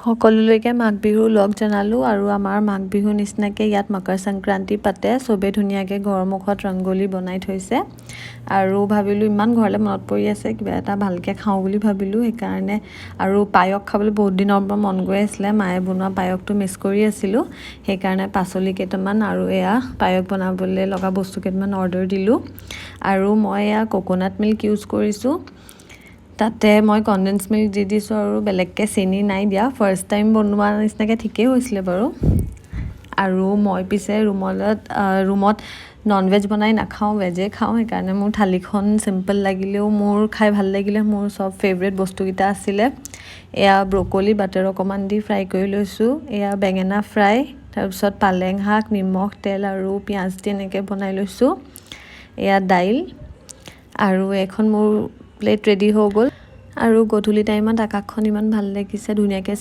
সকলোলৈকে মাঘ বিহুৰ লগ জনালোঁ। আৰু আমাৰ মাঘ বিহুৰ নিচিনাকৈ ইয়াত মকৰ সংক্ৰান্তি পাতে। চবেই ধুনীয়াকৈ ঘৰৰ মুখত ৰংগোলী বনাই থৈছে। আৰু ভাবিলোঁ, ইমান ঘৰলৈ মনত পৰি আছে, কিবা এটা ভালকৈ খাওঁ বুলি ভাবিলোঁ সেইকাৰণে। আৰু পায়স খাবলৈ বহুত দিনৰ পৰা মন গৈ আছিলে। মায়ে বনোৱা পায়সটো মিছ কৰি আছিলোঁ। সেইকাৰণে পাচলি কেইটামান আৰু এয়া পায়স বনাবলৈ লগা বস্তু কেইটামান অৰ্ডাৰ দিলোঁ। আৰু মই এয়া কক'নাট মিল্ক ইউজ কৰিছোঁ। তাতে মই কনডেন্স মিল্ক দি দিছোঁ আৰু বেলেগকৈ চেনি নাই দিয়া। ফাৰ্ষ্ট টাইম বনোৱা নিচিনাকৈ ঠিকেই হৈছিলে বাৰু। আৰু মই পিছে ৰুমত নন ভেজ বনাই নাখাওঁ, ভেজেই খাওঁ। সেইকাৰণে মোৰ থালিখন চিম্পল লাগিলেও মোৰ খাই ভাল লাগিলে। মোৰ চব ফেভৰেট বস্তুকেইটা আছিলে। এয়া ব্ৰকলি বাটাৰ অকণমান দি ফ্ৰাই কৰি লৈছোঁ। এয়া বেঙেনা ফ্ৰাই, তাৰপিছত পালেং শাক নিমখ তেল আৰু পিঁয়াজ দি এনেকৈ বনাই লৈছোঁ। এয়া দাইল আৰু এইখন মোৰ প্লেট ৰেডি হৈ গ'ল। আৰু গধূলি টাইমত আকাশখন ইমান ভাল লাগিছে, ধুনীয়াকৈ।